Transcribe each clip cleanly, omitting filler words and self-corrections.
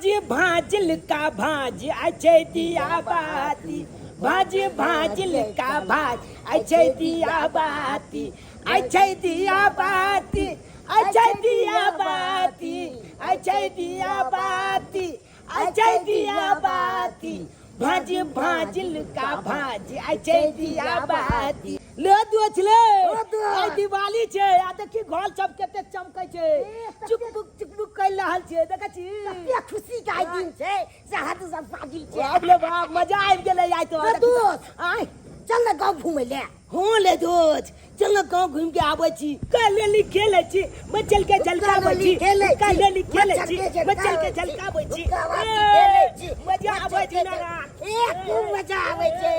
भाज भाजल का भाज आइ दिया बाती, भाज भाजल का भाज आइ दिया बाती, आइ दिया बाती, आइ दिया बाती, आइ दिया बाती, आइ दिया बाती, भाज भाजल का भाज आइ दिया बाती। ले दोछ ले, आइ दिवाली छै आ देखी घर सब कते चमकै छै, चुकमुक चुकमुक कर रहल छै, देखै छी कते खुशी के आइ दिन छै से हद से फाजिल छै। बाप रे बाप, मजा आबि गेलै आइ तो। ले दोस्त, आइ चल ने गाँव घूमै ले। हँ ले दोस्त, चल ने गाँव घूम के आबै छी। कलेली खेलै छी, मचल के झलकाबै छी, कलेली खेलै छी, मचल के झलकाबै छी, मजा आबै छै ना? ए खूब मजा आबै छै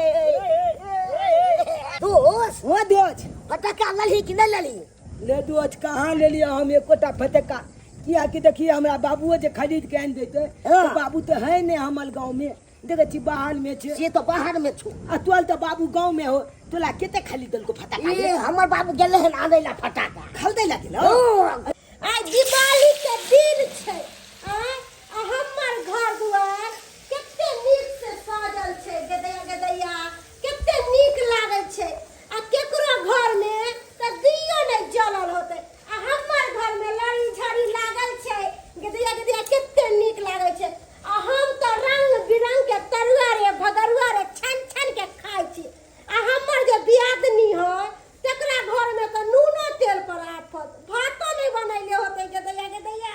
दोस्त। हँ दोस्त, फटक्का ललही कि नहि ललही? ले दोस्त, कहाँ लेलियै हम एकोटा फटक्का? कियाकि देखिए हमरा बाबुओ जे खरीद के आनि देतै तऽ बाबू तऽ है नहि हमर गाँव में, देखै छी बाहर में छै। से तऽ बाहर में छौ आ तोल तऽ बाबू गाँव में हो, तोला कते खरीद देलको फटाका? ए हमर बाबू गेलै हन आनै ला फटाका। खरीदै ला गेलौ? हँ। आइ दिवाली के दिन छै आ हमर घर दुआर कते नीक से सजल छै, गदैया गदैया कते नीक लागै छै। आ केकरो घर में तऽ दियो नहि जलल होतै आ हमर घर में लड़ी झड़ी लागल छै, गदैया गदैया कते नीक लागै छै। आ हम तऽ रंग बिरंग के तरुआ रे भगरुआ रे छानि छानि के खाइ छी आ हमर जे दियादनी है तकरा घर में तऽ नूनो तेल पर आफत, भातो नहि बनैले होतै। गदैया गदैया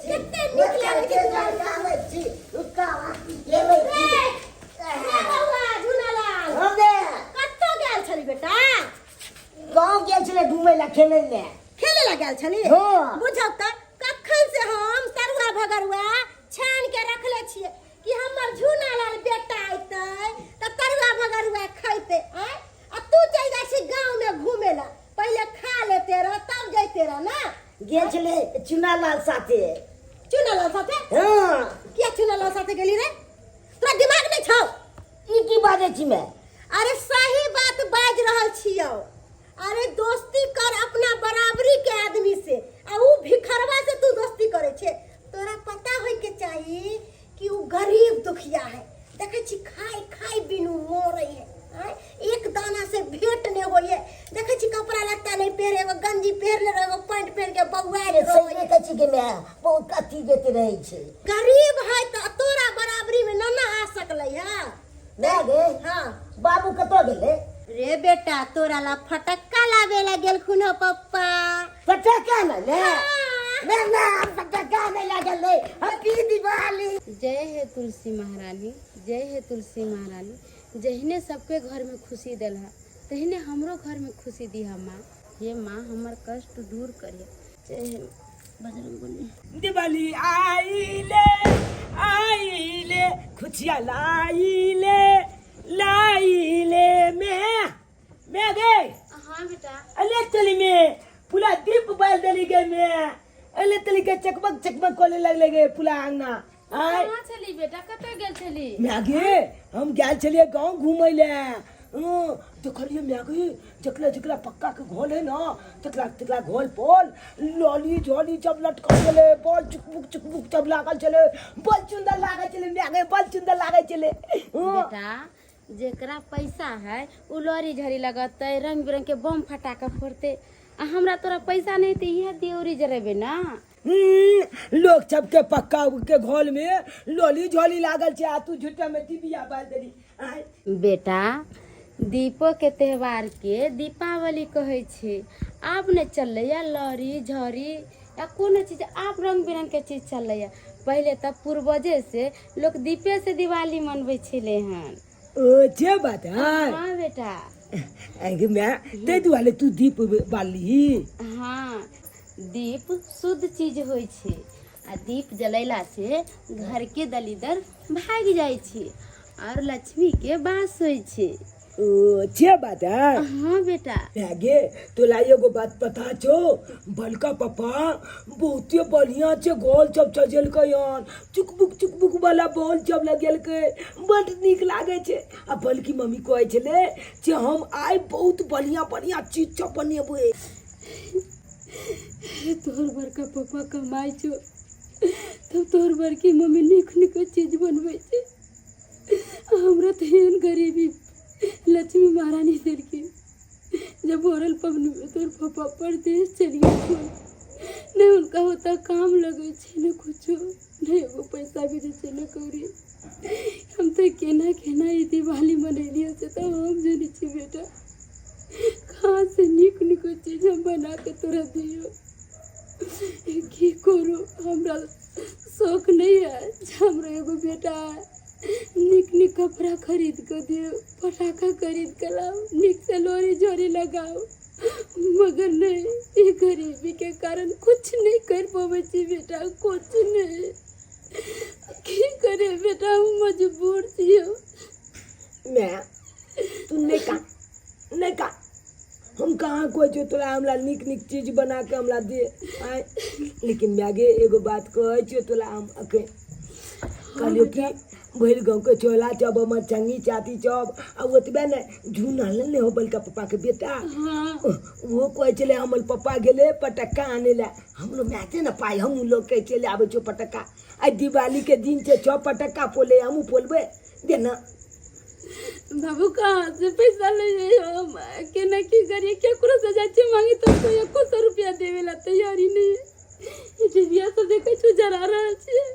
कते नीक लागै छै दिवाली। रे बौआ झुनालाल, कतऽ गेल छली बेटा? गाँव गेल छलै घूमै ला, खेलै ले। खेले ला गेल छली? हँ। बुझौ तऽ कखन से हम तरुआ भगरुआ छानि के रखले छियै कि हमर झुनालाल बेटा अयतै तऽ तरुआ भगरुआ खैतै। आँय, आ तू चलि जाइ छी गाँव में घूमे ला, पहिले खा लेते रह तब जैते रह ना। गेल छलै चुनालाल साथे। चुनालाल साथे? हँ। किया चुनालाल साथे गेली रे? तोरा दिमाग नहीं छौ? ई की बाजै छी मैं? अरे सही बात बाज रहल छियौ। अरे दोस्ती कर अपना बराबरी के आदमी से, आ ऊ भिखरवा से तू दोस्ती करे छे। तोरा पता होय के चाही कि ऊ गरीब दुखिया है, देखै छी खाय खाय बिनु मरे है। आँय, एक दाना से भेंट नहीं होय है, देखै छी कपड़ा लत्ता नहीं पहिरे, एगो गंजी पहिरले रहे, एगो पैंट पहिर के बौआयल अरे रहै सही है। कहै छी कि मैं बहुत अथी जेते रहै छै। गरीब है तऽ तोरा बराबरी में न ना आ सकलै है। नहि गे। हाँ। बाबू कतऽ गेलै? रे बेटा, तोरा ला फटक्का लाबे ला गेलखुन हो पप्पा। फटक्का ने ले? हाँ। ना ना, हम फटक्का नहीं लागल रे, हैप्पी दिवाली। जय हे तुलसी महारानी, जय हे तुलसी महारानी, जहिने सबके घर में खुशी देलहा तहिने हमरो घर में खुशी दिहा माँ। हे माँ, हमर कष्ट दूर करिए। जय हे बजरंगबली। दिवाली आइले आइले खुशियाँ लाइले लाइले। मैं गए। हाँ बेटा। अले चली में पूरा दीप बाल दली गए में, अले तली के चकमक चकमक कोले लगले गए पूरा आंगना। आय कहाँ छली बेटा, कतऽ गेल छली? मैगे, हम गेल छलियै गाँव घूमै ले। देखलियै मैगे, जकरा जकरा पक्का के घोल है ना तकरा तकरा घोल पोल लॉली झोली जब लटकल छलै, बल चुकमुक चुकमुक जब लागल छलै, बल सुंदर लागल छलै मैगे, बल सुंदर लागल छलै। बेटा, जेकरा पैसा है उ लॉरी झड़ी लगतै, रंग बिरंग के बम फटाका फोड़तै, आ हमरा तोरा पैसा नहीं तऽ इहे दियौरी जरेबै ना। लोक सबके पक्का के घोल में लोली झोली लागल छै आ तू झूठा में डिबिया बाल देली। आय। बेटा, दीपो के त्योहार के दीपावली कहै छै। आब नहि चललैया लड़ी झड़ी या कोनो चीज, आब रंग बिरंग के चीज चललैया। पहिले तऽ पूर्वजे से लोक दीपे से दिवाली मनबै छलै हन। ओ जे बात है। हाँ बेटा। आगे मैं ते दुआरे तू दीप बाली। हाँ, दीप शुद्ध चीज होइ छै आ दीप जलैला से घर के दलिदर भागि जाइ छै और लक्ष्मी के वास होइ छै। ओ जे बात है। हाँ बेटा। आगे तोला एगो बात पता छौ? बड़का पापा बहुते बढ़िया छै, गोल सब सजेलकै हन, चुकबुक चुकबुक वाला बॉल सब लगेलकै, बड नीक लागै छै। आ बल्कि मम्मी कहै छलै जे हम आइ बहुत बढ़िया बढ़िया चीज सब बनेबै। तोहर बड़का पापा कमाइ छौ तब तोहर बड़की मम्मी नीक नीक चीज बनबै छै। हमरा तऽ एहन गरीबी लक्ष्मी महारानी देलखिन जब भरल पबनीमे तोहर पापा परदेश चलि गेलखुन, नहि हुनका ओतऽ काम लगै छै नहि कुछो, नहि एगो पैसा भेजै छै नहि कौड़ी। हम तऽ केना केना ई दिवाली मनेलियै से तऽ हम जनै छी बेटा। कहाँ से नीक नीक चीज हम बना कऽ तोरा दियौ? की करू, हमरा शौक नहि है जे हमरा एगो बेटा है, नीक नीक कपड़ा खरीद कऽ दियौ, पटाखा खरीद कऽ लाउ, नीकसँ लोरी झोरी लगाउ, मगर नहि, ई गरीबीके कारण कुछ नहि करि पबै छी बेटा, कुछ नहि। की करे बेटा, हम मजबूर छियौ। माय, तू नहि कान, नहि कान। हम कहाँ कहै छियौ तोरा हमरा नीक नीक चीज बना कऽ हमरा दे आँय। लेकिन माय गे, एगो बात कहै छियौ तोरा हम अखन। कहलियौ कि भरि गाँवके चोला चब, हमर चंगी चाची चब, आ ओतबे नहि, झूना ने हो बलका पप्पाके बेटा, ओहो कहै छलै हमर पप्पा गेलै पटक्का आनै लए, हमरो माय छै ने पाइ, हमहूँ लऽ के चलि आबै छियौ पटक्का। आइ दिवालीके दिन छै, छओ पटक्का फोले, हमहूँ फोलबै, दे ने। बाबू, कहाँ से पैसा ले जइयो हम? केना की करिए? केकरो से जाइ छियै मांगे तऽ कोइ एको सौ रुपया देवे ला तैयारी नहीं है। डिबिया सब देखै छौ जरा रहल छियै,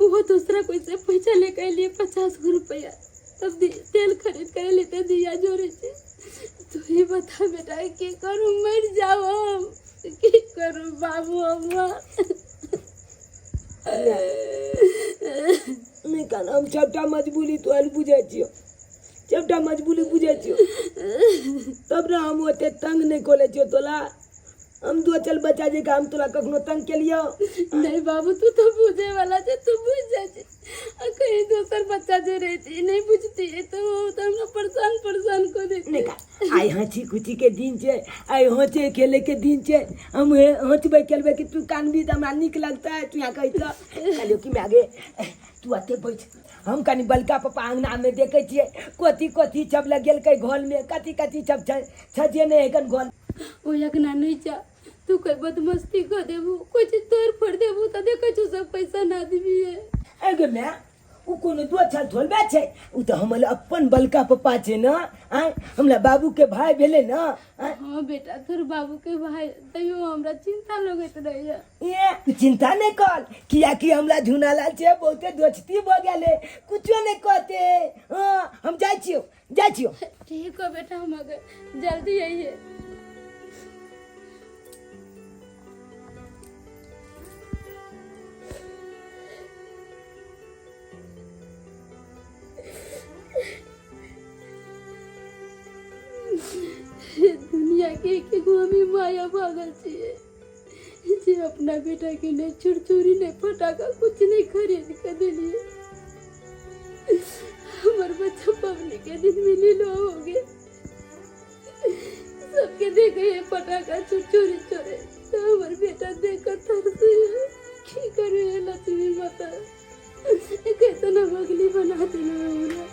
ओहो दूसरा कोई से पैसा लेके अयलियै 50 गो रुपया, तब तेल खरीद कर लेते दिया जोड़े छै। तू ही बता बेटा, की करू? मरि जाओ हम, की करू बाबू हम? नहि कान, हम सबटा मजबूरी तोहर बुझै छियौ, सबटा मजबूरी बुझै छियौ, तब ने हम ओते तंग नहि कऽ लै छियौ तोला। हम दो चल बच्चा जेका हम तोरा कखनो तंग केलियौ? नहीं बाबू, तू तो बुझे वाला छे, तू बुझ जाइ छे। आ कहीं दोसर बच्चा जे रहती, नहीं बुझती तो वो तो हमरा परेशान परेशान कर देती। नहि कान, आइ हँसी खुशी के दिन छै, आइ हँचे खेले के दिन छै। हम हँसबै खेलबै कि तू कानबी तऽ हमरा नीक लगतै? तू यहाँ कहै तऽ कहलियौ कि माय गे, तू एते बैठ, हम कनि बलका पप्पा अङ्गनामे देखै छियै कथी कथी सब लगेलकै घरमे, कथी कथी सब छै, सजेने है कन घर। ओ अगना नहीं जा तू, कोई बदमस्ती कर देबू, कोई चीज तोड़ फोड़ देबू तऽ देखै छौ सब पैसा ना देबी। एगो माय, ओ कोनो दोसर थोड़बे छै, ओ तऽ हमर अपन बलका पप्पा छै ने। आँय, हमरा बाबूके भाय भेलै ने। आँय? हाँ बेटा, तोर बाबू के भाई, तैयो हमरा चिंता लगैत रहैया। ए, तू चिंता नहि कर, कियाकि हमरा झुनालाल छै बहुते दोस्ती भऽ गेलै, कुछो नहि कहते। हाँ, हम जाइ छियौ, जाइ छियौ। ठीक हो बेटा, हम अगर जल्दी आइए। दुनिया के एक एगो हमी माया भागल छियै जे अपना बेटा के नहि चुरचुरी, नहि फटाका, कुछ नहीं खरीद के देलिए। हमर बच्चा पबनी के दिन में लीलो हो गए। सबके देखे ये पटाखा चुरचुरी चोरे तो हमर बेटा देख कर तरसे। की करू ये लक्ष्मी माता, कैसन हम अगली बना देना हमरा।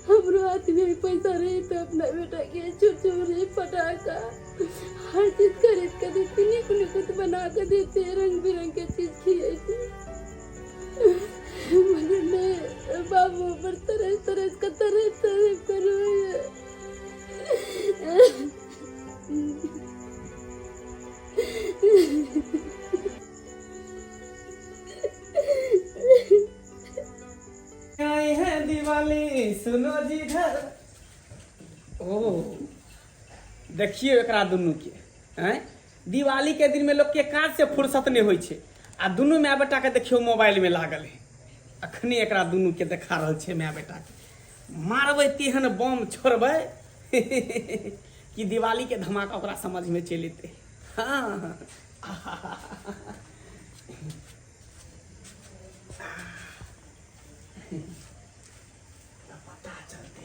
हमरो हाथ में पैसा रही तो अपना बेटा के चुरचुरी पटाखा हर चीज खरीद के देती, नीक निकुत बना के देते, रंग बिरंग के चीज खिएते, मगर नहीं बाबू पर तरस तरस का तरस तरस करो। आई है दिवाली, सुनो जी घर। ओ देखियौ एकरा दुनू के। आँय, दिवाली के दिन में लोग के काज से फुर्सत नहीं होइ छै आ दुनू माय बेटा के देखियौ मोबाइल में लागल है। अखने एकरा दुनू के देखा रहल छै माय बेटा के। मारबै तेहन बम छोड़बै कि दिवाली के धमाका ओकरा समझ में चलि एतै। हाँ, पता चलते।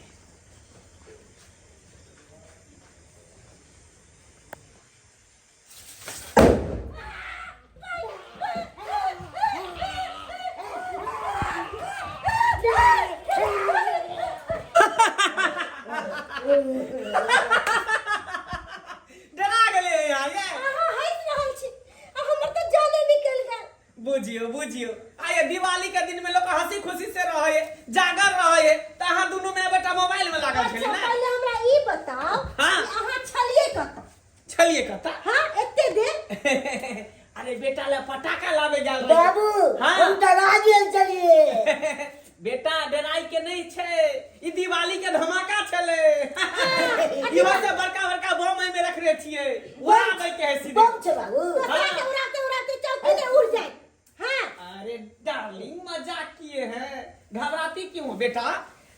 डरा गेलै यार ये। अहाँ हँसि रहल बुझियो बुझियो, आये दिवाली के दिन में लोग हंसी खुशी से रहे, जागर रहे, त अहाँ दुनू में बेटा मोबाइल में लागल छली अच्छा ना। पहिले हमरा ई बताओ हाँ। कि अहाँ छलिए कतऽ? छलिए कतऽ? हाँ एते देर। अरे बेटा ला पटाखा लावे गेल रहियै। बाबू हाँ। हम डरा गेल छलिए। बेटा डराई के नहीं छे, ई दिवाली के धमाका छले। इहो से बड़का बड़का बम एमे रखने छियै, उड़ाबै के है सीधे। बम छे बाबू। दोसरा के उड़ाते उड़ाते चौकी ने उड़ जाए। हाँ अरे डार्लिंग मजाक किए हैं, घबराती क्यों हो बेटा?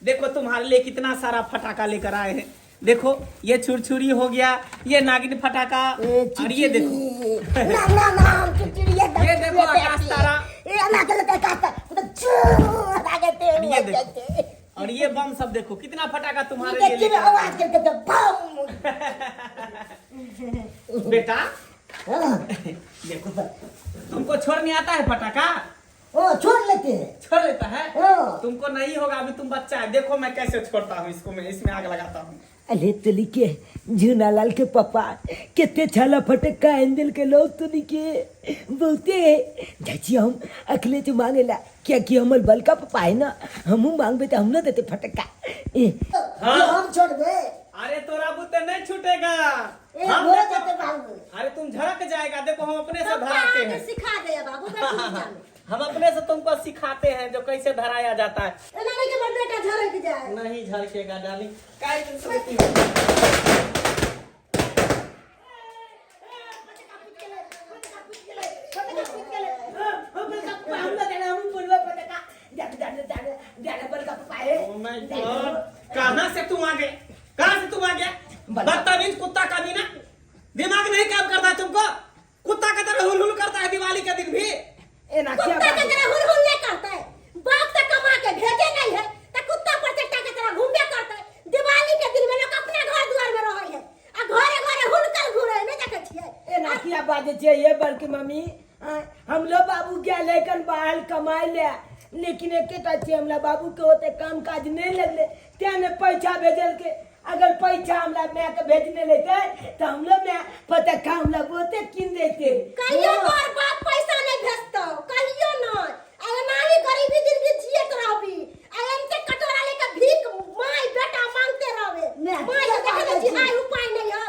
देखो तुम्हारे लिए कितना सारा फटाका लेकर आए हैं। देखो ये छुरछुरी हो गया, ये नागिन फटाका, और ये देखो ना ना ना हम छुरछुरी ये देखो आकाश तारा। ये ना चलता आकाश तारा तो चू लागते और ये देखो, और ये बम सब देखो कितना फटाका तुम्हारे लिए देखिए लेकर आए। आवाज करके तो बम। बेटा हाँ, देखो तुमको छोड़ने आता है फटाका? ओ छोड़ लेते हैं। छोड़ लेता है? हाँ। तुमको नहीं होगा, अभी तुम बच्चा है। देखो मैं कैसे छोड़ता हूँ इसको, मैं इसमें आग लगाता हूँ। अरे तुली के झूनालाल के पापा कितने छाला फटक्का आइन के लोग तुली के बहुते जाइ छी हम अखले जो मांगेला, क्या कि हमर बलका पापा है ना, हमहू मांगबे तो हम ना देते फटक्का। ए, हाँ। हम छोड़ दे। अरे तोरा बुते नहीं छूटेगा। ए, हम हो देखो- जाते बाबू। अरे तुम झड़क जाएगा, देखो हम अपने से पप्पा धराते अहाँके हैं। सिखा दे बाबू, बैठू नीचा में। हम अपने से तुमको सिखाते हैं जो कैसे धराया जाता है। एना नहीं कि हमर बेटा झड़क जाए। नहीं झड़केगा डार्लिंग, काहे तुम सोचती हो? Oh my God! कहाँ से तुम आ गए? कहाँ से तुम आ गया? बदतमीज कुत्ता का भी ना दिमाग नहीं काम करता है तुमको। कुत्ता का तरह हुल हुल करता है दिवाली के दिन भी। एना क्या कुत्ता के बात? तरह हुल हुल नहीं करता है, बाप से कमा के भेजे नहीं है तो कुत्ता पर चट्टा के तरह घूमबे करता है। दिवाली के दिन में लोग अपना घर द्वार में रहे है आ घरे घरे हुलकल घूरे है, नहीं देखे छियै? एना किया बाजै छियै ये बड़की मम्मी? हाँ, हमलो बाबू गया लेकिन बाहर कमाए ले, लेकिन एकेटा छै हमरा बाबू के होते काम काज नहीं लगले, तें ने पैसा भेजल के। अगर पैसा हमरा माय के भेजने लेते तो हमलो माय पटक्का हमरा बहुते कीन देते। कहियो तोर बाप पैसा नहीं भेजतौ, कहियो नहीं। आ एनाही गरीबी जिंदगी जियत रहबी, आ एनते कटोरा लेके भीख माय बेटा मांगते रहबे। माय, माय के देखै नै छी, माय। आइ उपाय नहीं हौ।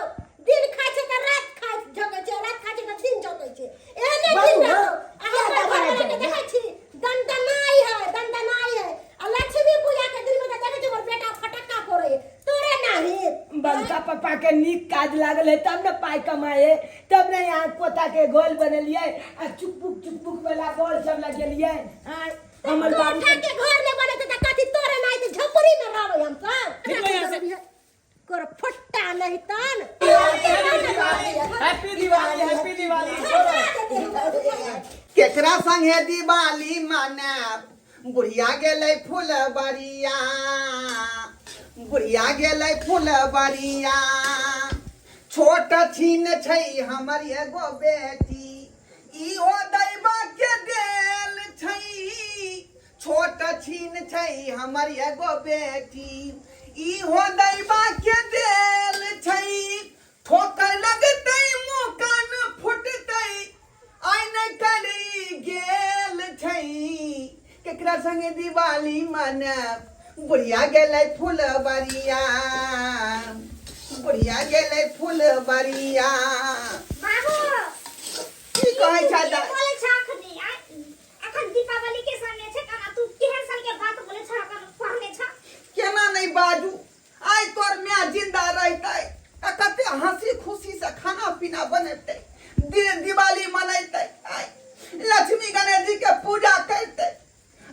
दिन खाइ छै तऽ राति खाइ झकै छै, राति खाइ छै तऽ दिन झकै छै। एहने बाबू, दिन रहतौ। आ क्या हमर दबाई घरवाला के छै? देखै छी, दनदनाइ है, दनदनाइ है। आ लक्ष्मी पूजा के दिन में तऽ देखै छी हमर बेटा फटक्का फोड़ै है। तोरे नाही। बड़का पापा के नीक काज लागल है तब ने पाइ कमाए, तब ने यहाँ पोता के गोल बनेलियै आ चुकबुक चुकबुक वाला बॉल सब लगेलियै। हाँ, हमर बाबू कोठा के घर ने बनेतै तऽ कथी तोरे नाही तऽ झोपड़ी में रहबै हम सब। निकलो यहाँ से। कर फट्टा नहीं तन। Happy Diwali, happy Diwali. केकरा संगे दिवाली मनाब? बुढ़िया गेलै फुलबरिया, बुढ़िया गेलै फुलबरिया। छोट छीन छै हमर एगो बेटी, इहो दैबा के देल छै। छोट छीन छै हमर एगो बेटी, इहो दैबा के देल छै। ठोकर लगतै मुँह कान फुटतै, आइ नहि करी गेल छै। केकरा संगे दिवाली मनाब? बुढ़िया गेलै फुलबरिया, बुढ़िया गेलै फुलबरिया। बाबू की कहै छै की बोलै छ अखनी? अखन दीपावली के समय छै कना तू केहन सन के बात बोलै छ अखन पढ़ने छ? केना नहि बाजू? आइ तोर माय जिंदा रहितै आ कते हंसी खुशी से खाना पीना बनेतै, दिवाली मनेतै, आइ लक्ष्मी गणेश जी के पूजा करतै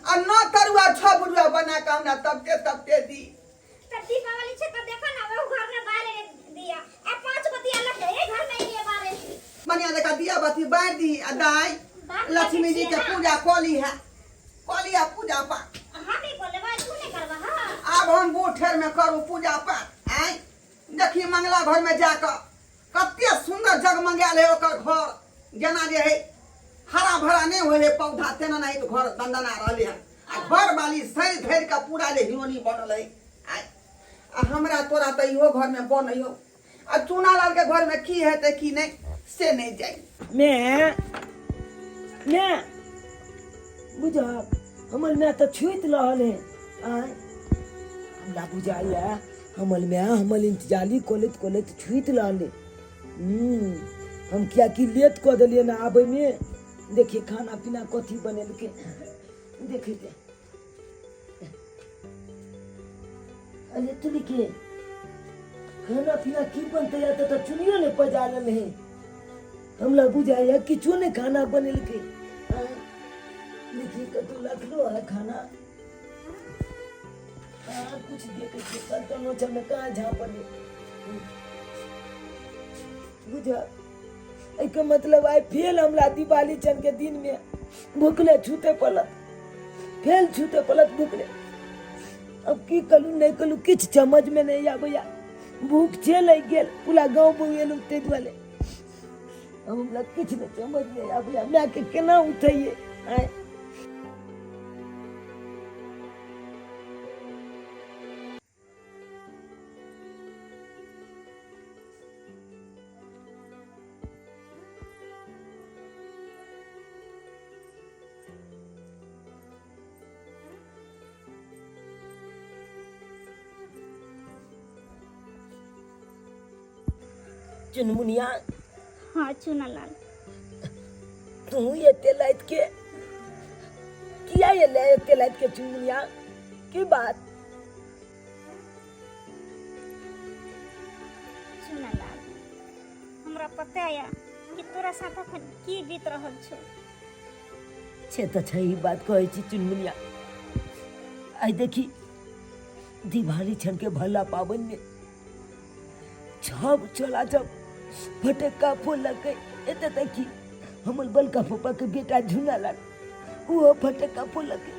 आ 9 तरुआ 6 बुढ़ुआ बना के हमरा तबते तबते दी। त दीपावली छै त देखो ना ओ घर में बारे दिया आ 5 गो दिया लगे ए घर में ये बारे। बढ़िया जकाँ दिया बाती बारि दी आ दाइ बात लक्ष्मी जी के करै छियै ना। पूजा कऽ ली है, कऽ लिअ पूजा पाठ। हम ही बोलेबै तू नहीं करबा। हाँ आब हम बूढ़ में करू पूजा पाठ। आँय देखी मंगला घर में जाकऽ कते सुंदर जगमगायल है ओकर घर, जेना जे है हरा भरा नहीं होय है पौधा तेना नहीं तो घर दंदना रहले है आ घर वाली सैर धरि के पूरा जे हिरोनी बनल है। आँय आ हमरा तोरा तऽ इहो घर में बनैयो आ चूनालाल के घर में की हेतै की नहीं से नहीं जाय। मैं मैं बुझल हमर माय तऽ छुति रहल है आँय हमरा बुझाइए हमर माय हमर इंतजारी कोलैत कोलैत छुति रहलै। हम कियाकि लेट कऽ देलियै ने आबैमे। देखिए खाना पीना कथी बनेलकै देखै दे। अरे तुली के खाना पीना की बनतै या तऽ चुनियो नहि पजा लेल है। हमरा बुझाइए किछो नहि खाना बनेलकै। आँय, देखिए कतौ रखलो है खाना। कहाँ कुछ देखै छियै बर्तनो सबमे कहाँ झाँपल है। बुझ एहिके मतलब आइ फेल हमरा दिवाली चन के दिन में भुखले छूते पड़त, फेल छूते पड़त भुखले। अब की कलू नहीं कलू किछु समझ में नहीं आबैया। भूख छे लागि गेल पूरा गाँव बौएलहुँ ताहि दुआरे अब हमरा किछु नहीं समझ में आबैया। मायके केना उठैये आँय। चुनमुनिया। हाँ चुनालाल। तू एते लाइत के किया एले एते लाइत के चुनमुनिया, की बात? चुनालाल हमरा पता या कि तोरा साथ अखन की बीत रहल छौ। से तऽ छै ई बात कहै छी चुनमुनिया। आइ देखी दिवाली छन के भला पाबनि में छब चला जब फटक्का फोड़लकै एते तक कि हमर बड़का पप्पा के बेटा झुनालाल ओहो फटक्का फोड़लकै।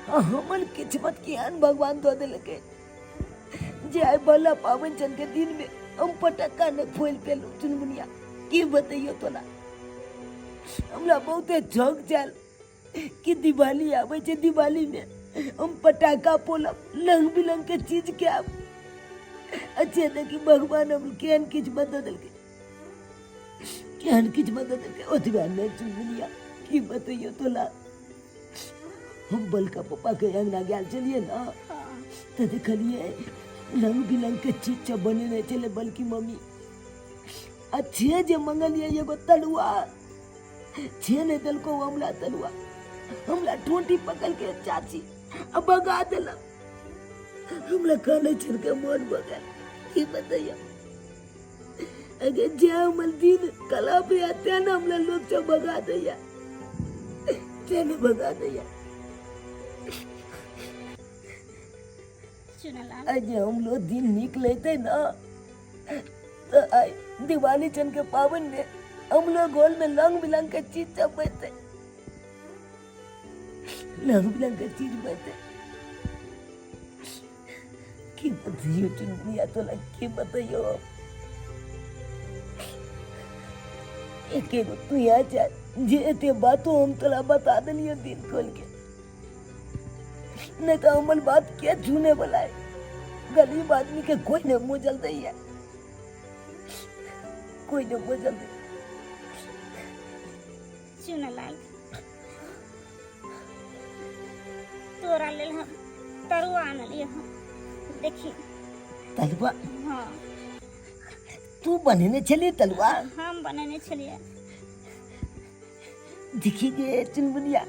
आ हमर किस्मत केहन भगवान दऽ देलकै जे आइ भला पाबनि छन के दिन में हम फटक्का नहि फोड़ि पेलहुँ। चुनमुनिया की बतैयौ तोरा, हमरा बहुते झोंक छल कि दिवाली आबै छै, दिवाली में हम पटाखा फोड़ब, रंग बिरंग के चीज खायब। अच्छे देखी भगवान हम केहन किछु बदल देलकै, केहन किछु बदल देलकै। ओतबे नहि चुनमुनिया की बतैयौ तोरा, हम बड़का पप्पा के अंगना गेल छलियै ने तऽ देखलियै रंग बिरंग के चीज सब बनेने छलै बड़की मम्मी। अच्छे जे मंगलियै एगो तरुआ छे नहि देलको हमरा तरुआ, हमरा ठोंटी पकड़ के चाची आ भगा देलक। हमरा काने छल के मन भऽ गेल की बतैयौ। अगर जे हमर दिन खराब यऽ तें ने हमरा लोक सब भगा दैया, तें ने भगा दैया। चुनलाल। जे हमरो दिन नीक लेते ना तो आइ दिवाली चन के पावन में हम लोग गोल में रंग बिरंग के चीज सब बनते, रंग बिरंग के चीज बनते। की बतैयो चुनमुनिया तोला, की बतैयो। एक एगो तू यहाँ जा जे एते बातो हम तोला बता देलियो दिल खोल के, नहीं तो हमर बात के छूने वाला है। गरीब आदमी के कोई नहीं मोजल दैया, कोई नहीं मोजल दे। चुनलाल तोरा लेल हम तरुआ आनलियै हँ, देखी। तरुआ? हाँ। तू बनेने छलियै तरुआ? हम बनेने छलियै। देखी गे चुनमुनिया,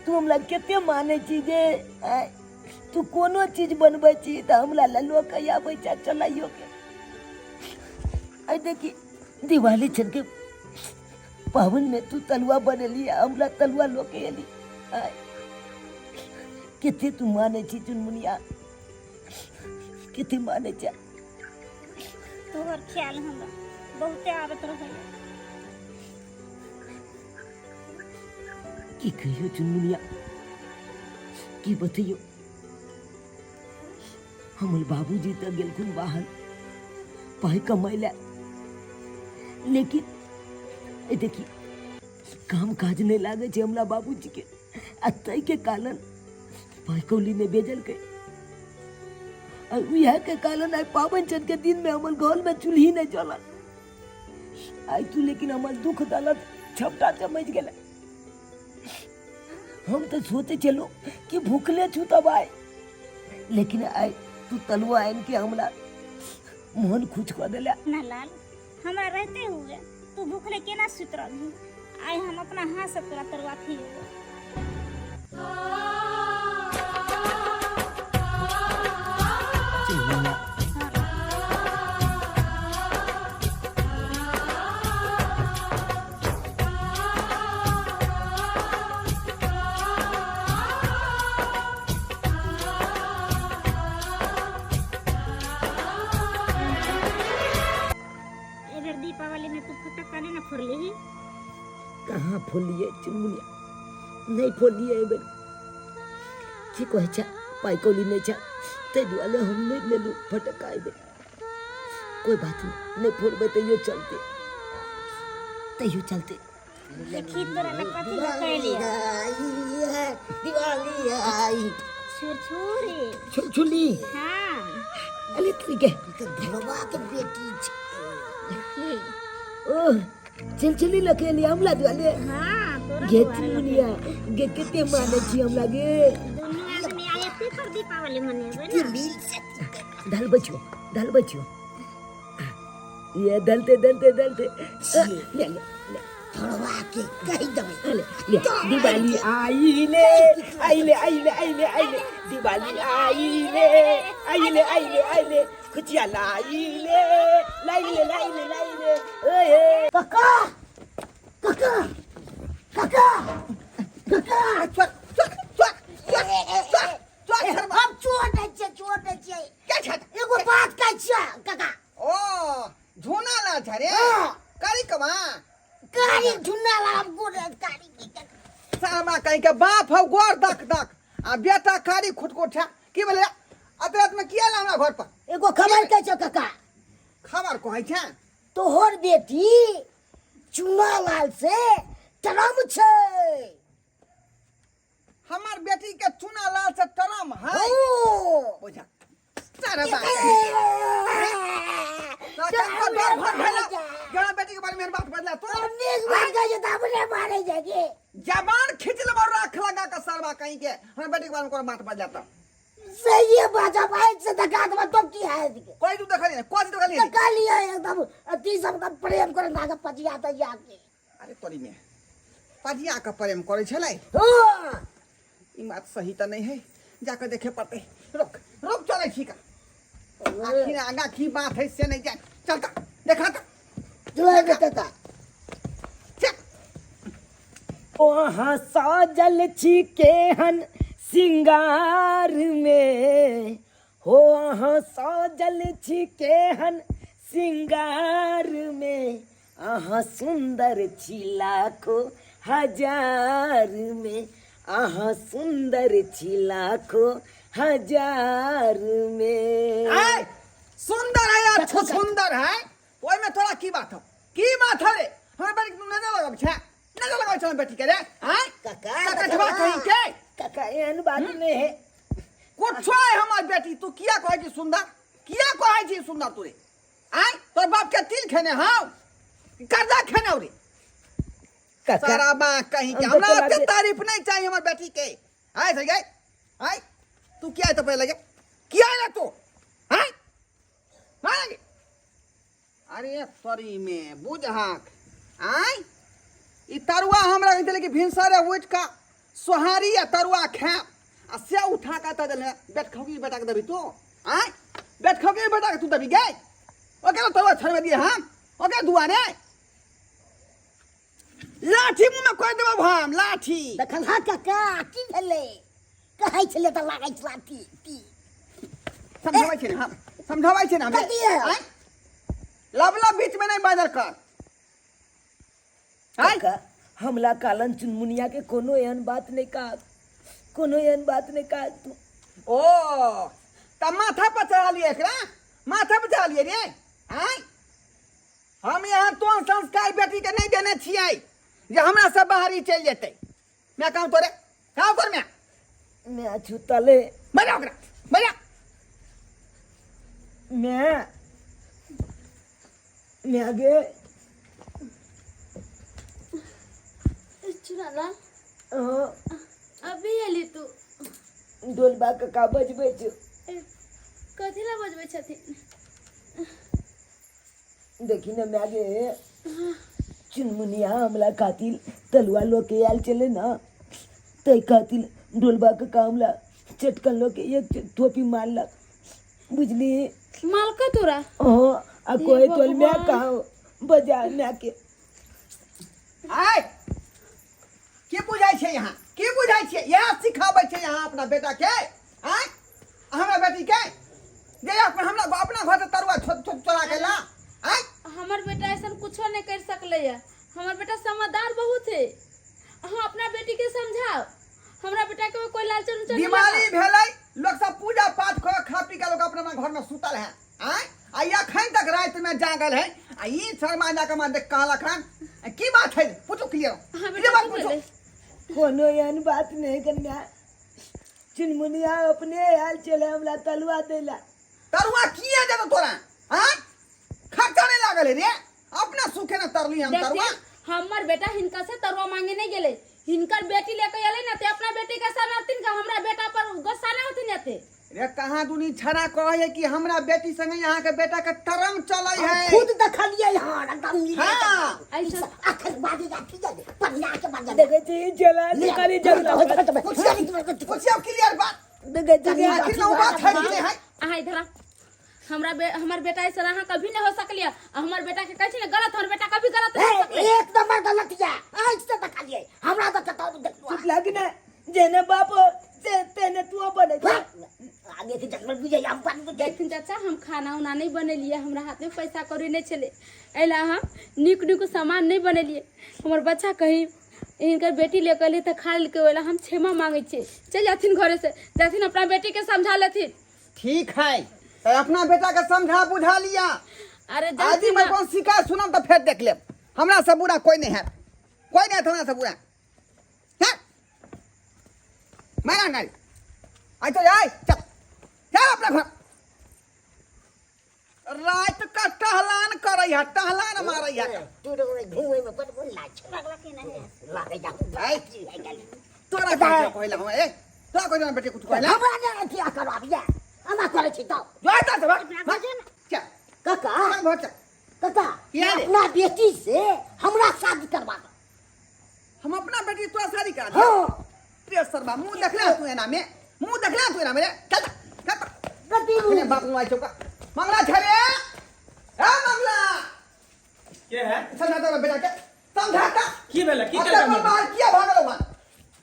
तू हमरा कते मानै छी गे। आँय, तू कोनो चीज बनबै छी तऽ हमरा लऽ लऽ के आबै छै चलाइयो के। आइ देखी दिवाली छन के पाबनि में तू तलुआ बनेली, हमरा तलुआ लऽ के एली। आँय, कते तू मानै छी चुनमुनिया, कते मानै छै। तोहर ख्याल हमरा बहुते आबैत रहैया। की कहियो चुनमुनिया, की बतैयो। हमर बाबूजी तऽ गेलखुन बाहर पाइ कमाइ लए, लेकिन ए देखी काम काज नहि लागै छै हमरा बाबूजी के, आ ताहिके कारण पाइ कौली नहि भेजलकै। आ उएह के कारण आइ पाबनि छठ के दिन में हमर घर में चूल्ही नहि जलल। आइ तू लेकिन हमर दुख दलत छपटा चमचि गेलै। हम तऽ सोचै छलहुँ कि भूखले छूतब आइ, लेकिन आइ तू तलुआ आनि के हमरा मोन खुश कऽ देला। ना लाल, हमरा रहते हुए तू भूखले केना सुति रहबही? आइ हम अपना हाथ से तोरा तरुआ खिएबो। चिन्हना। एहि बेर दीपावली में तू फटक्का नहीं ना फोड़ली? कहाँ फोड़लिए चुनमुनिया, नहीं फोड़लिए एहि बेर। की कहै छै, पाइ कौड़ी नहि छै, ताहि दुआरे हम नहि लेलहुँ फटक्का एहि बेर। कोई बात नहीं, नहीं फोड़बै तैयो चलते, तैयो चलते। देखी तोरा लग कथी लकैलिया। आई है दिवाली आई। छुरछुरी। छुलछुली। हाँ। अरे ठीक है। ई तऽ ढोलबा के बेटी छै। ओ छुलछुली लकेली हमरा दुआरे? हाँ, तोरा गे दुआरे। चुनमुनिया गे, कते मानै छी हमरा गे। दुनू आदमी आइ एते पर दीपावली मनेबै के ना। मिल सकी। दाल बचियो, दाल बचियो, ये दलते दलते दलते ले ले ले। ढोलबा के कहि देबै। ले ले, दिवाली आइले आइले आइले आइले आइले, दिवाली आइले आइले आइले आइले, खुशियाँ लाइले लाइले लाइले लाइले ओए। काका, काका, काका, काका। चोर चोर चोर चोर चोर चोर शर्मा। हम चोर नहि छियै, चोर नहि छियै। के छै? एगो बात कहै छियै काका। ओ झूना लाल छै रे? हाँ। करी कमा कारी झुन्ना लाल, हम गोर कारी की सामा कहीं के बाप हौ गोर दक दक आ बेटा कारी खुटकुट छै। की भेलै अतरात में? किया हमरा घर पर? एगो खबर कहै छियौ काका। खबर कहै छै? तोहर बेटी चुना लाल से टरम छै। हमर बेटी के चुना लाल से टरम है? ओ बुझा सारा बात डर भर भेला जरा बेटी के बारे में बात बदला तो। नीक बात कहै छै तऽ अपने मारै छै की? जबान खींच लेबो राख लगा के सरवा कहीं के, हमर बेटी के बारे में कोनो बात बदला तो। सही है बात, अब आज से धक्का देबा तो की है? कोई तू देखली नहीं? कोई तू देखली? तो कहलिए एकदम अति सब का प्रेम करे नागा पजिया तजिया के। अरे तोरी में पजिया के प्रेम करे छलै? हाँ। ई बात सही तऽ नहीं है, जाके देखे पड़ते। रुक रुक, चलै छी का आखिर आगा की बात है से नहीं जान। चल त देखा त। चलो बेटा। चल। वहाँ साजल छी केहन सिंगार में हो, अहाँ साजल छी केहन सिंगार में, अहाँ सुंदर छी लाखो हजार में, अहाँ सुंदर छी लाखो हजार में। आय सुंदर है या सुंदर है, ओइ में तोरा की बात हो? की बात है रे? हमरा बेटी के नजर लगब छै? नजर लगब छै बेटी के रे? आय काका, ककठवा कहीं के। काका, एहन बात नहीं है। कुछो है हमर बेटी, तू किया कहै छी सुंदर? किया कहै छी सुंदर तू रे? आय तोर बाप के तिल खेने हौ, कर्जा खेने हौ रे? काका, सारा बा कहीं के। हम तो हमरा तोरा ओते तारीफ नहीं चाहिए हमर बेटी के। आय सही गए। आय तू किया तो पहले लगे किया ना तू? आय ना लगे। अरे सॉरी में बुझहाक आय ई तरुआ हमरा कहै कि भिनसरे उठि कऽ सोहारी आ तरुआ खायब आ से उठा कऽ तऽ देले। बेट खौकी बेटा के देबी तू? आय बेट खौकी बेटा के तू देबी गे? ओकरा तरुआ छोड़बे दिए हम ओकरा दुआरे लाठी मुँह में कह देबो हम लाठी। देखल हा काका, की भेलै? कहै छलै तऽ लागै छला ती ती। समझाबै छै ने हम, समझाबै छै ने हम। कथी है? आँय? लब लब बीच में नहीं बाजल कर। आँय? काका, हमला कालन चुनमुनिया के कोनो एहन बात नहीं कहा, कोनो एहन बात नहीं कहा तू। ओ तब माथा पर चढ़ा लिए, एकरा माथा पर चढ़ा लिए रे। आँय हम यहाँ तो संस्कार बेटी के नहीं देने छियै जे हमरा सब बाहरी चलि जेतै। मैं कहूँ तोरे, कहूँ तोरे मैं। मैं छुतले। बजा ओकरा बजा। मैं आगे। चुनालाल। हाँ। अभी एली तू? डोलबा काका बजबै छौ। कथी ला बजबै छथिन? देखी ने माय गे, चुनमुनिया हमला खातिर तलुआ लो के आयल चले ना, तै खातिर डोलबा काका हमला चटकन लो के एक थोपी मारलक, बुझली? मालका तोरा? हाँ, आ हे कोई तोल मैं भगवान। कहा बजा मैं के। आय की बुझाइ छै यहाँ? की बुझाइ छै? इएह सिखाबै छै यहाँ अपना बेटा के? आय हमरा बेटी के जे अपन हमरा अपना घर से तरुआ चोरा के ला। आय हमर बेटा ऐसा कुछो नहीं कर सकले है, हमर बेटा समझदार बहुत है। अहाँ अपना बेटी के समझाओ, हमरा बेटा के कोई लालच उलच नहीं बीमारी लगाओ। भेलै, लोग सब पूजा पाठ कर खा पी के लोग अपना अपना घर में सुतल है। आय आ अखन तक राति में जागल है आ ई शर्मा जाके मां देख कहलक हन। आ की बात है? पूछो क्लियर। हाँ क्लियर बेटा, बात की पूछो। भेलै? कोनो एहन बात नहीं कन्या, चुनमुनिया अपने आयल चले हमरा तलुआ देला। तरुआ किया देतो तोरा? हाँ, खर्चा नहीं लागल है रे, अपना सुखे न तरली हम तरुआ। देखथिन, हमर बेटा हिनका से तरुआ मांगे नहीं गेले, हिनकर बेटी लेके एले ना ते अपना बेटी के समझथिन का हमरा बेटा पर गुस्सा नहीं होथिन एते। रे कहाँ दुनी छड़ा कहे कि हमरा बेटी संगे यहाँ के बेटा के तरंग चलै है। खुद देखलियै हन एकदम मिले। हाँ। ऐसा अखन बाजे जाती जाते पन्ना के बाजे। देखे छी चला खाली जगला। पूछियो क्लियर बात। देखे छी। आखिर में वो बात है कि नहीं है? अहाँ इधर आ। हमरा हमर बेटा ऐसा अहाँ कभी नहीं हो सकलिए। आ हमर बेटा के कहै छी ने गलत, हमर बेटा कभी गलत नहीं हो सकले। एक नंबर गलत या आँख से देखलियै, हमरा तऽ कतौ देखलु। चुप लागी ना, जेने बाप से तेने तू बने। आगे के जंगल बुझे हम बन बुझे। देखथिन चाचा, हम खाना उना नहीं बनेलिए, हमरा हाथ में पैसा कौड़ी नहीं छलै, एहि हम नीक नीक सामान नहीं बनेलिए। हमर बच्चा कहीं हिनकर बेटी ले के तऽ खा लेलकै, ओहि हम क्षमा मांगै छियै। चलि जाथिन घरे से, जाथिन अपना बेटी के समझा लेथिन। ठीक है, तो अपना बेटा के समझा बुझा लिया। अरे आदि जाथिन में ना। कौन शिकायत सुनम तो फिर देख लेब। हमरा से बुरा कोई नहीं है, कोई नहीं है हमरा से बुरा है। मारा नहीं आई तो जाए, चल चल अपना घर। रात का टहलान करे है, टहलान मारे है। तू तो घूमे में बड़ मन लाग छै लागे जा। आय तोरा कह कहला हम ए तोरा कहला बेटी कुछ कहला हमरा ने अथी करवाबिया, हमरा करे छी तो जो आता से भाग चल। काका भाग चल। काका किया रे? अपना बेटी से हमरा शादी करवा दो। हम अपना बेटी तोरा शादी करा दे? हाँ। रे सरबा मुंह देखला तू एना में, मुंह देखला तू एना में रे। चल चल। गति अपने बाप नु आई चौका मंगला छे रे। ए मंगला के है? समझा तोरा बेटा के समझाता। की भेला? की अपना कहलका? घर बाहर किया भागल वहां?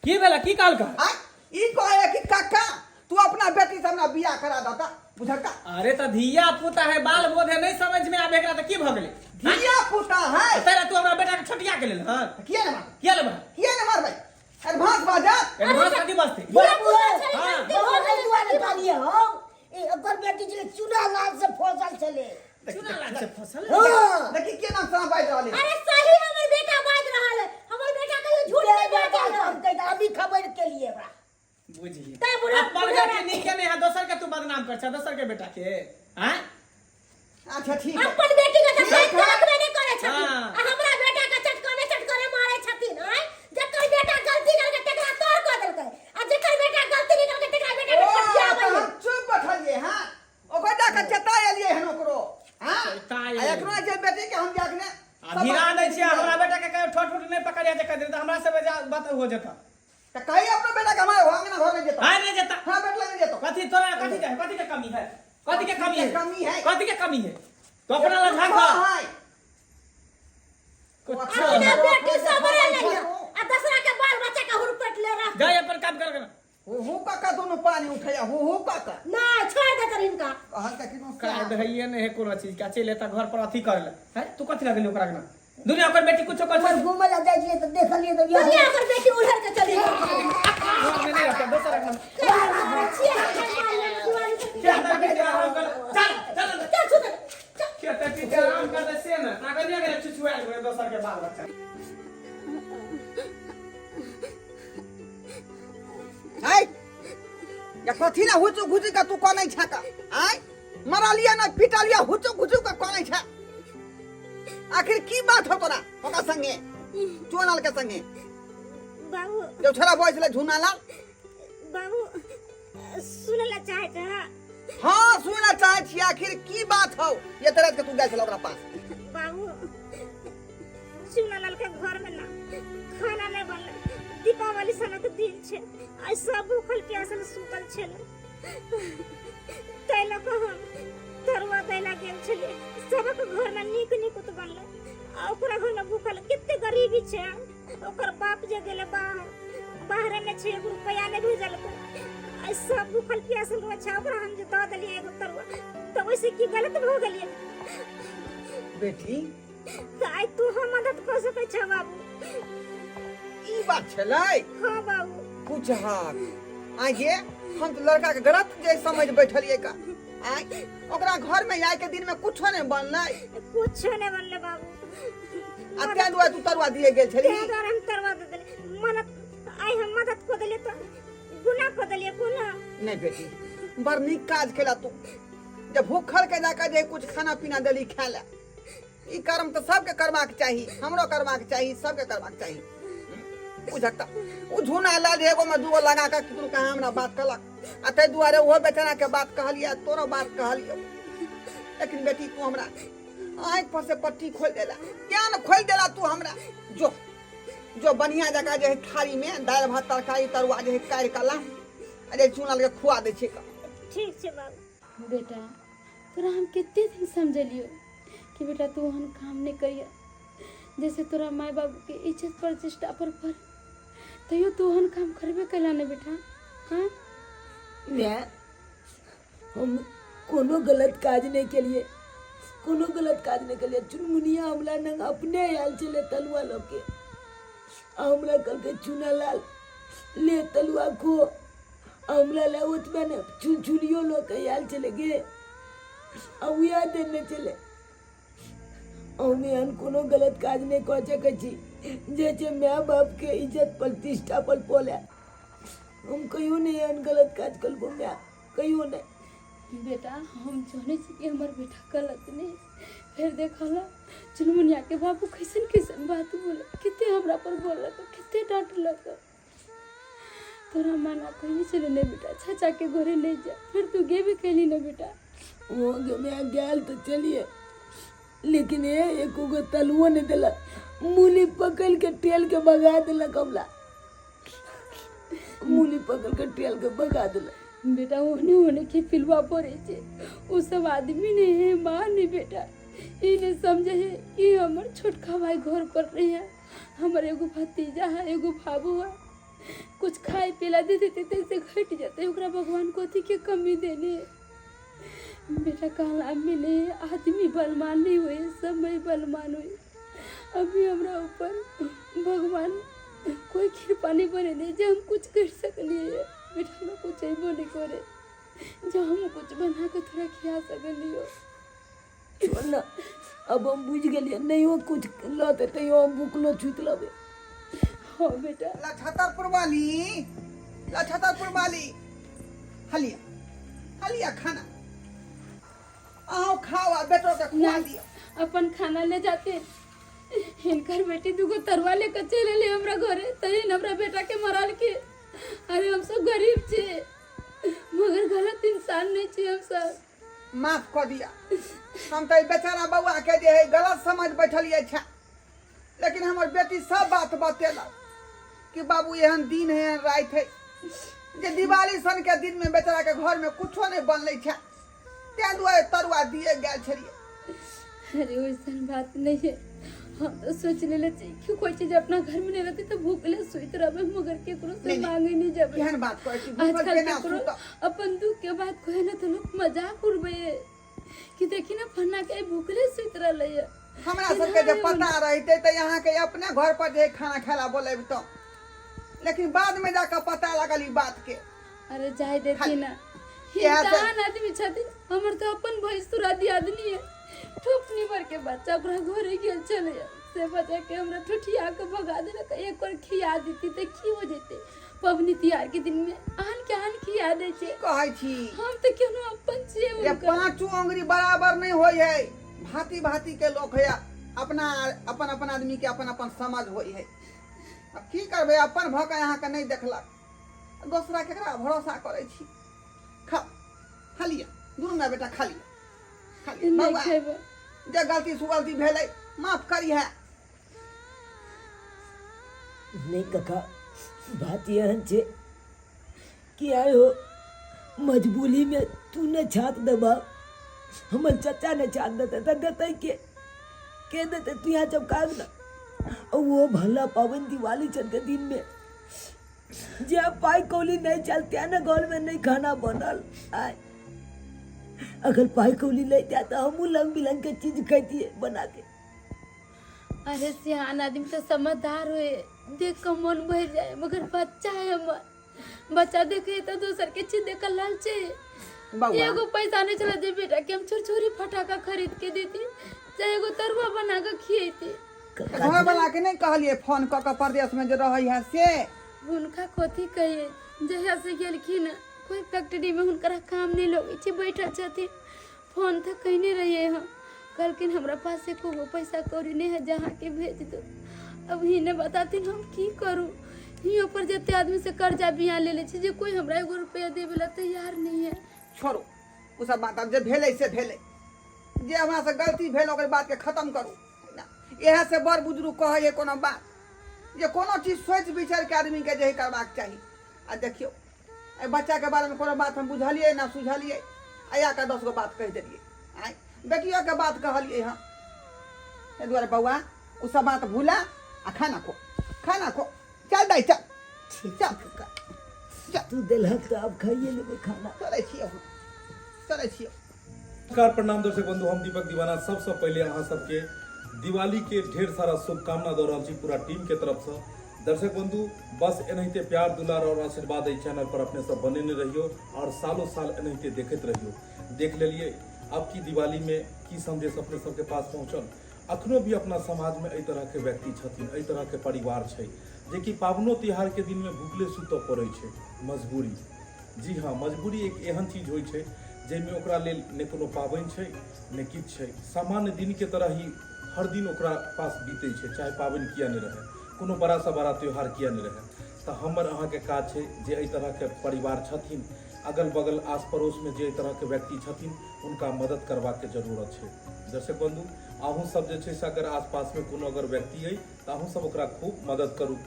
की भेला? की कहलका? आ ई कहे कि काका तू अपना बेटी से हमरा बियाह करा दता, बुझलका? अरे त धिया पुता है, बाल बोध है, नहीं समझ में आबे एकरा त की भ गेलै? धिया पुता है। तेरा तू हमरा बेटा के छटिया के लेल हन? किया ने मार? किया लेबा? किया ने मारबै? एडवांस बाजा। एडवांस कथी बजतै? हाँ। दुआरे कहलियै हम ई ओकर बेटी छलै चूना लाल से फसल छलै। चूना लाल से फसल? हाँ। देखी केना साँप बाजि रहल है। अरे सही हमर बेटा बाजि रहल है, हमर बेटा कहियो झूठ नहीं बाजल है। हम कहि अभी खबर के लिए बा बुझिए तै बुढ़ा- अपन बुढ़ा के नीके नहीं है, दोसर के तू बदनाम कर छ, दोसर के बेटा के हैं? अच्छा ठीक है। अपन बेटी के तऽ ठीक साइड है। रखबे नहि करै छथिन। हाँ। आ हमरा बेटा के चटकने चटकने मारै छथिन। आँय जकर बेटा गलती करलकै तकरा तोड़ कऽ देलकै, आ जकर बेटा गलती नहि करलकै तकरा बेटा के ओ, पटियाबै तऽ हम चुप बैठलियै हँ, ओकर जाके चेता एलियै हन ओकरो। हँ, चेता आ एकरो जे बेटी के हम जाके आ धिरा दै छियै, हमरा बेटा के कहियो ठोट ठोट नहि पकड़िया जे कहि देतै तऽ हमरा से बेजा बात हो जेतै। तऽ कही अपना बेटा के हमारे अंगना घर नहीं जेतो। आइ नहि जेता। हाँ, बेटा नहीं जेतो। कथी तोरा कथी के कथी के कमी है? कथी के कमी है? कमी है। कथी के कमी है? तो अपना ला झांक। है। कुछ अपना बेटी सबरे नहीं है आ दसरा के बाल बच्चा के हुरपट ले रख। जाय अपन काम कर कर। हु हु काका दोनों पानी उठैया हु हु काका। ना छोड़ देतन हिनका। कहल के किनो काज हइए नहीं है कोनो चीज का, चलि एता घर पर अथी कर ले। हैं तू कथी लगली ओकरा के? दुनिया ओकर बेटी कुछो कर हमर घूमे ला जाइ छियै तऽ देखलियै तऽ बियाह। दुनिया ओकर बेटी उलहर के चली गेल। घर में नहीं रहते दोसर रखना। छियै खेत पीते आराम कर, चल चल चल छुत चल। खेत पीते आराम कर दे से ना ताकत नहीं गेले चुचुआल हुए दोसर के बाल बच्चा। आय या कथी ना हुचु घुचु का तू कनै छा का? आय मरलिया ना पिटलिया हुचु घुचु का कनै छा? आखिर की बात हो तोरा ओका संगे, चोनाल के संगे? बाबू जो छोरा बॉय छले झुनालाल। बाबू सुनै लए चाहै छह हाँ सुनना चाहे छी आखिर की बात हौ ये तरह के तू गेल छल ओकरा पास बाबू चुनालाल के घर में ना खाना नहीं बनल दीपावली सनक दिन छै आइ सब भूखल प्यासल सुतल छल ताहि लऽ कऽ हम तरुआ दै लए गेल छलियै सबक घर में नीक नीक बनलै आ ओकरा घर में भूखल कते गरीबी छै ओकर बाप जे गेलै बाहर बाहरे में छै एगो रुपैआ नहि भेजलकै आइ सब भूखल प्यासल रहै छै ओकरा हम जे दऽ देलियै एगो तरुआ तऽ ओहिसँ की गलत भऽ गेलियै बेटी तऽ आइ तू हम मदद कऽ सकै छह बाबू ई बात छलै हाँ बाबू कुछ हाथ आइ गे हम तऽ लड़का के गलत जे समझ बैठलियै का आइ ओकरा घर में आइ के दिन में कुछो नहि बनलै कुछो नहि बनलै बाबू आ तें दुआरे तू तरुआ दिए गेल छली तें दुआरे हम तरुआ दे देलियै मदद आइ हम मदद कऽ देलियै तऽ गुना कऽ देलियै कोना नहीं बेटी बड़ नीक काज केला तू जब भूखल के जाकर जे कुछ खाना पीना देली खाए ला ई कर्म तऽ सबके करबाक चाही हमरो करबाक चाही सबके करबाक चाही बुझक ओ झूना लाल एगो में दूगो लगा के केकरो कहाँ हमरा बात कहलक आ ताहि दुआरे ओहो बेचारा के बात कहलियै तोरो बात कहलियौ लेकिन बेटी तू हमरा आँखि पर से पट्टी खोलि देला क्या ने खोलि देला तू हमरा जो जो बढ़िया जकाँ जे है थारी में दालि भात तरकारी तरुआ जे है काटि कऽ ला आ जे चूना के खुआ दै छै ठीक छै बाबू बेटा तोरा हम कते दिन समझलियो कि बेटा तू ओहन काम नहि करिया जैसे तोरा माय बाबू के इज्जत प्रतिष्ठा पर पर तैयो तू ओहन काम करबे कैला ने बेटा हाँ मैं हम कोनो गलत काज नहि केलिए कोनो गलत काज नहि केलिए चुनमुनिया हमरा नंग अपने आयल छलै तलुआ लऽ के आ हमरा कहलकै चुना लाल ले तलुआ खो आ हमरा लए ओतबे ने चुनचुनियो लऽ के आयल छलै गे आ उएह देने छलै हम एहन कोनो गलत काज नहि कऽ सकै छी जे छै माय बापके इज्जत प्रतिष्ठा पर पड़ै हम कहियो नहि एहन गलत काज करबो माय कहियो नहि बेटा हम जानै छी कि हमर बेटा गलत नहीं फिर देखल चुनमुनिया के बाबू कैसन कैसन बात बोले कते हमरा पर बोललक कते डांटलक तोरा माना कहने छलै नहीं बेटा चाचा के घरे नहीं जा फिर तू गेबे कैली ना बेटा वो मैं गेल तो चलिए लेकिन ए एको गो तलुओ नहीं देलक मूली पकड़ के टेल के भगा देलक हमरा मूली पकड़ के टेल के भगा देलक बेटा ओने ओने के पिलवा पड़े छे वो सब आदमी नहीं है माँ नहीं बेटा ई नहीं समझे है कि हमर छोटका भाई घर पर नहीं है हमर एगो भतीजा है एगो बाबू है कुछ खाए पिला दे देते तो ऐसे घट जाते ओकरा भगवान को अथी के कमी देने है। बेटा कहला मिले आदमी बलमान नहीं हुए समय बलमान हुए अभी हमरा ऊपर भगवान कोई कृपा नहीं बने जे हम कुछ कर सकलिए बेटा हमरा कुछ अबो नहीं करे जो हम कुछ बना के थोड़ा खिया सकलियो छोड़ ना अब हम बुझ गेलियै नहियो कुछ लतै तैयो हम भुखलो छुति लेबै हाँ बेटा लछतरपुर वाली लछतरपुर वाली हलिया हलिया खाना अहूँ खाओ आ बेटो के खुआ ना दियौ अपन खाना ले जाते हिनकर बेटी दूगो तरुआ लेकर चल एलै हमरा घरे तहन हमरा बेटा के मरल के अरे हम सब गरीब छे मगर गलत इंसान नहीं छे हम सब माफ कऽ दिया हम तऽ ई बेचारा बौआ के जे है गलत समझ बैठलियै छै लेकिन हमर बेटी सब बात बतेलक कि बाबू एहन दिन है एहन राति है जे दिवाली सन के दिन में बेचारा के घर में कुछो नहीं बनलै छै ताहि दुआरे तरुआ दिए गेल छलियै अरे वैसन बात नहीं है हम तो सोच लेले छी कि कोई चीज अपना घर में नहीं रहती तो भूखले सुइत रहबे मगर केकरो से नहीं, नहीं। मांगे नहीं जाबे केहन बात कहै छी भूखल आजकल केना केकरो सुतब अपन दुख के बात कहे ना तो लोग मजाक उड़बे कि देखी ना फन्ना के भूखले सुइत रहले है हमरा सबके जे पता रहितै तऽ अहाँके अपने घर पर जे खाना खाय ला बोलेबितहुँ लेकिन बाद में जाकऽ पता लागल ई बात के अरे जाय देती ना इएह सब- इंसान आदमी छथिन हमर तो अपन भैंसुर दियादनी है ठोपनी भर के बच्चा ओकरा घरे गेल छलै से बच्चा के हमरा ठुठिया के भगा देलक एक बार खिया देती तऽ की हो जेतै पबनी तिहार के दिन में आन के आन खिया दै छै कहै छी हम तऽ केहनो अपन छियै जे हुनकर पाँचो अंगुरी बराबर नहि होइ है भांति भांति के लोक है अपना अपन अपन आदमी के अपन अपन समझ होइ है अब की करबै अपन भऽ के अहाँके नहि देखलक दोसरा केकरा भरोसा करै छी खा खा लिअ दुनू माय बेटा खा लिअ खा लिअ नहि बौआ खेबै जे गलती सुगलती भेलै माफ करिहे नहि काका बात एहन छै कि आइ हो मजबूरीमे तू नहि छात देबह हमर चाचा नहि छात देतै तऽ देतै के के देतै तू यहाँ चमका ने आ ओहो भला पाबनि दिवाली छठके दिनमे जे पाइ कौली नहि चलते ने घरमे नहि खाना बनल आइ अगर पाइ कौली लैते तऽ हमहूँ रंग बिरंगके चीज खैतियै बनाके अरे सियान आदमी तो समझदार हुए देख के मन भर जाए मगर बच्चा है हमार बच्चा देखे तो दोसर के चीज देख के लालचे बौआ एगो पैसा नहीं चला जे बेटा के हम छुरछुरी फटाका खरीद के देती चाहे एगो तरुआ बना के खिएती घर वाला के नहि कहलियै फोन कऽ कऽ परदेश मे जे रहै है से हुनका कथी कहिए जहिया से गेलखिन कोई फैक्ट्री में हुनकरा काम नहीं लगै छै बैठल छथिन फोन तऽ कयने रहियै हम कहलखिन हमरा पास एको गो पैसा कौड़ी नहि है जहाँ के भेज दो अब ही ने बताथिन हम की करू हियों पर जते आदमी से कर्जा बिया ले ले छी जे कोई हमरा एगो रुपया देवे ला तैयार नहीं है छोड़ू ओ सब बात आब जे भेलै से भेलै जे हमरा से गलती भेल ओकर बातके खत्म करू इएह से बड़ बुजुर्ग कहै है कोनो बात जे कोनो चीज सोचि विचारि के आदमीके जे है करबाक चाही आ देखियौ एहि बच्चाके बारेमे कोनो बात हम बुझलियै ना सुझलियै आ आके 10 गो बात कहि देलियै आँय बेटियोके बात कहलियै हँ एहि दुआरे बौआ ओ सब बात भूला आ खाना खो खाना खो चल दाइ चल ठीक चल काका चल तू देलहक तऽ आब खाइए लेबै खाना चलै छियौ चलै छियौ नमस्कार प्रणाम दर्शक बंधु हम दीपक दीवाना सबसे पहले अहाँ सबके दिवाली के ढेर सारा शुभकामना दऽ रहल छी पूरा टीम के तरफ से दर्शक बंधु बस एनाहिते प्यार दुलार और आशीर्वाद एहि चैनल पर अपने सब बनेने रहियो और सालों साल एनाहिते देखैत रहियो देख लेलिए अब की दिवाली में की संदेश अपने सबके पास पहुंचल अखनो भी अपना समाज में एहि तरह के व्यक्ति छथिन एहि तरह के परिवार छै जेकि पाबनो तिहार के दिन में भूखले सुतऽ पड़ै छै मजबूरी जी हाँ मजबूरी एक एहन चीज होइ छै जाहिमे ओकरा लेल नहि कोनो पाबनि छै नहि किछु छै सामान्य दिनके तरह ही हर दिन ओकरा पास बीतै छै चाहे पाबनि किया नहि रहै कोनो बड़ासँ बड़ा त्यौहार किया नहि रहै तऽ हमर अहाँके काज छै जे एहि तरहके परिवार छथिन अगल बगल आस पड़ोसमे जे एहि तरहके व्यक्ति छथिन हुनका मदद करबाके जरूरत छै दर्शक बंधु अहूँ सब जे छै से अगर आसपासमे कोनो अगर व्यक्ति अइ तऽ अहूँ सब ओकरा खूब मदद करू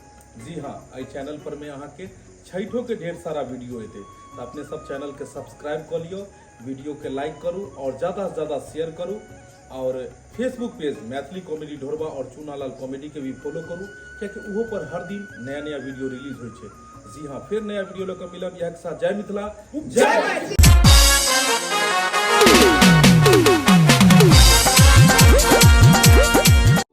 जी हाँ एहि चैनल पर में अहाँके छठिओके ढेर सारा वीडियो एतै तऽ अपने सब चैनलके सब्सक्राइब कऽ लियौ वीडियोके लाइक करू आओर ज़्यादासँ ज़्यादा शेयर करू और फेसबुक पेज मैथिली कॉमेडी ढोरबा और चूनालाल कॉमेडी के भी फॉलो करू कियाकि ओहो पर हर दिन नया नया वीडियो रिलीज होइ छै जी हाँ फिर नया वीडियो लऽ कऽ मिलब इएह के साथ जय मिथिला जय मैथिली।